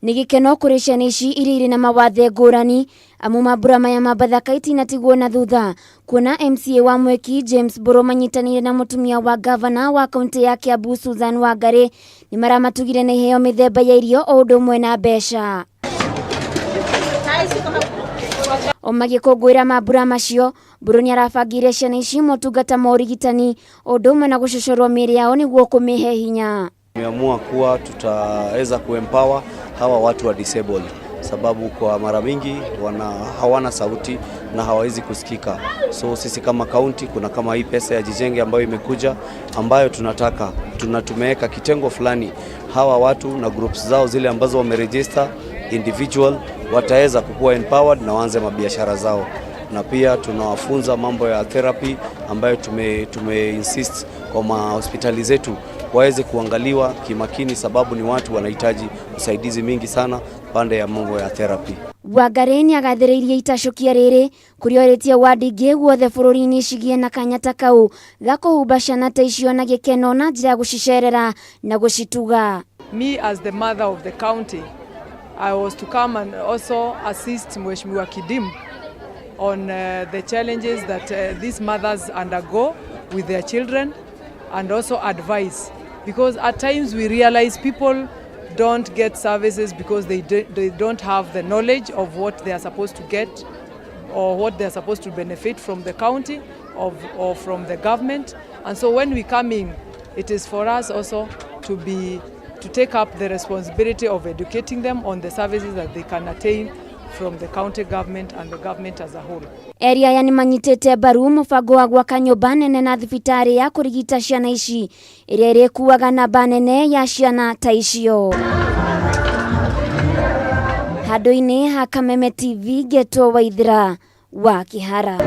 Nĩ gĩkeno kũrĩ ciana ici iria irĩ na mawathe ngũrani amu mambura maya ma Bathaka itinatigwo na thutha kuona MCA wa Mweki James Mburu manyitanĩire na mũtumia wa gavana wa kaunti ya Kiambu Susan Wangari nĩ maramatugire na iheo mĩthemba ya irio o ũndũ ũmwe na mbeca. O magĩkũngũĩra mambura macio, Mburu nĩ arabangĩire ciana ici motungata ma ũrigitani o ũndũ ũmwe na gũcocorwo mĩĩrĩ yao nĩguo kũmĩhe hinya. Tumeamua kuwa tutaweza kuempower hawa watu wa disabled, sababu kwa mara mingi hawana sauti na hawawezi kusikika. So sisi kama county, kuna kama hii pesa ya Jijenge ambayo imekuja, ambayo tunataka tumeweka kitengo fulani hawa watu na groups zao zile ambazo wameregister individual wataweza kukuwa empowered na waanze mabiashara zao, na pia tunawafunza mambo ya therapy ambayo tume insist kwa mahospitali zetu waweze kuangaliwa kimakini, sababu ni watu wanahitaji usaidizi mingi sana pande ya mambo ya therapy. Wangari nĩ agathĩrĩirie itacũkia rĩrĩ kũrĩa orĩtie wadi ingĩ guothe bũrũri-inĩ cigie na kanya ta kau ga kũhumba ciana ta icio na gĩkeno na njĩra ya gũcicerera na gũcituga. Me as the mother of the county, I was to come and also assist Mheshimiwa Kidim on the challenges that these mothers undergo with their children and also advise. Because at times we realize people don't get services because they don't have the knowledge of what they are supposed to get or what they are supposed to benefit from the county or from the government. And so when we come in, it is for us also to take up the responsibility of educating them on the services that they can attain from the county government and the government as a whole. Eri aya nĩ manyitĩte mbaru mũbango wa gwaka nyũmba nene na thibitarĩ ya kũrigita ciana ici ĩrĩa ĩrĩkuaga namba nene ya ciana ta icio. Handũ-inĩ ha Kameme TV, Ngetwo Waithira wa Kĩhara.